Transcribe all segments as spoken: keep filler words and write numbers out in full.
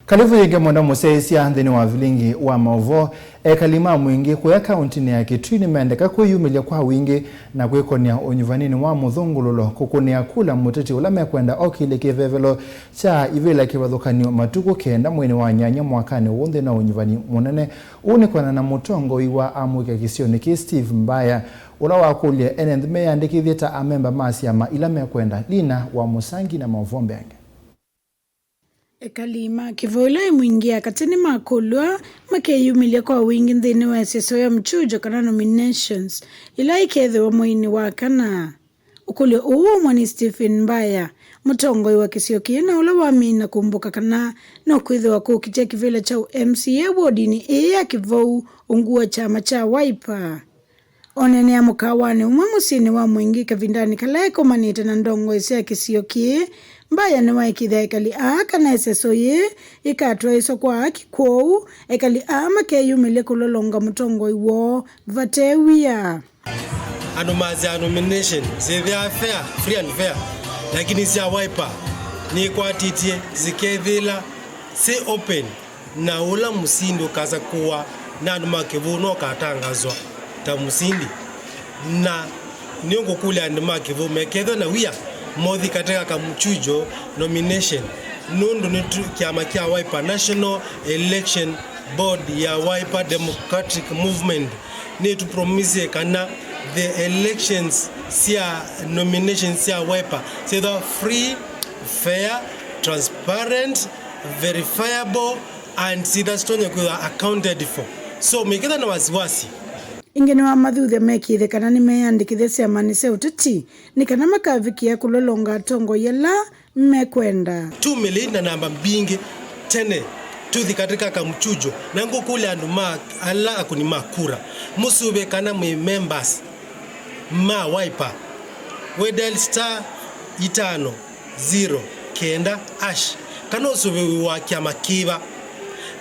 Kalivu yĩngĩ mwenda mũsyaĩĩsya nthĩnĩ wa vilingi wa maũvoo. Ekali ma Mwingĩ kũya kaũntĩnĩ ya Kitui nĩmendeka kwĩyumĩlya kwa wingĩ na kwĩkonea ũnyuvanĩnĩ wa mũthũngũlũlo kũkũnĩa kula mũteti ũla mekwenda okĩlye kĩvevelo kya ivĩla kĩvathũkany'o matukũ kenda mweinĩ wa nyanya mwakanĩ ũũ nthĩnĩ wa ũnyuvani mũnene. Ũu nĩ kwĩanana na mũtongoi wa amũika kĩsionĩ kĩĩ Steve Mbaya, ũla wakũlya ene nthĩ meyandĩkĩthye ta amemba ma syama ila mekwenda. Lina wa Mũsangi na maũvoo mbeange. Ekali ma kĩvũĩlo ĩ Mwingĩ ya katĩ nĩmakũlw'a makeyumĩlya kwa wingĩ nthĩnĩ wa ĩseso ya mchujo kana nominations ila ikeethĩwa mweinĩ wa kana. Ũkũlyo ũũ waumwa nĩ Stephen Mbaya, mũtongoi wa kĩsio kĩĩ na ũla wamina kũmbũka kana nũkwĩthĩwa kũkitya kĩvĩla kya ũ M C A wodinĩ ĩĩ ya Kĩvou ungu wa kyama kya Wiper. Oneenea mũkaawanĩ ũmwe mũsyĩnĩ wa Mwingĩ kavindanĩ kala ekomanĩte na ndongoi sya kĩsio kĩĩ, Mbaya nĩwaĩkĩĩthya ekali aa kana ĩseso yĩĩ yĩkatwaĩswa kwa aki, kwoou ekali aa makeyumĩlya kũlolonga mũtongoi woo vate wia. Andũ masya nomination syĩthĩaa fair, free and fair, lakini sya Wiper nĩkwatĩtye sikethĩla syĩ open. Na ũla mũsindi ũkasakũwa na andũ ma Kĩvũũ no ũkatangaswa ta mũsindi. Na nĩngũkũlya andũ ma Kĩvũũ mekethwa na wia mothi katika kamchujo nomination, nũndũ nĩ tu kyama kya Wiper, National Election Board ya Wiper Democratic Movement nĩtũpromisie kana the elections sya nominations sya Wiper syĩthwa free, fair, transparent, verifiable and syĩthwa sitonya kwĩthwa accounted for. So, mekethwa na wasiwasi. Ĩngĩ nĩwamathuthya mekĩĩthe kana nĩmeyandĩkĩthya syamanĩ sya ũteti nĩ kana makavikĩa kũlolonga atongoi ala mekwenda. Tumĩlei na namba mbingĩ tene tũthi katika kamchujo, na ngũkũlya andũ ma ala akũni ma kura, mũsũve kana mwĩ members ma Wiper, we dial star itano zero kenda hash, kana ũsũve wĩ wa kyama kĩva.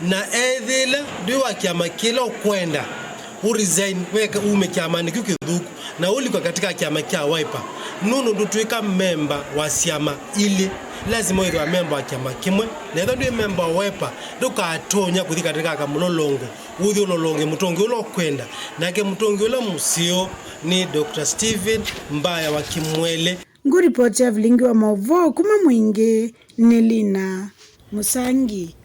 Na ethĩla ndwĩ wa kyama kĩla ũkwenda, ũresign, weka ume kyamanĩ kĩu kĩthũku, na ũlikwa katika kyama kya Wiper, nũndũ ndũtwĩka memba wa syama ilĩ. Lasima wĩthĩwa memba wa kyama kĩmwe, na ethĩwa ndwĩ memba wa Wiper, ndũkatonya kũthi katika kamũlolongo ũthi ũlolonge mũtongoi ũla ũkwenda. Nake mũtongoi ũla mũseo nĩ Doctor Stephen Mbaya wa Kimwele. Ngũripoti ya vilingi wa maũvoo kuma Mwingĩ nĩ Lina Mũsangi.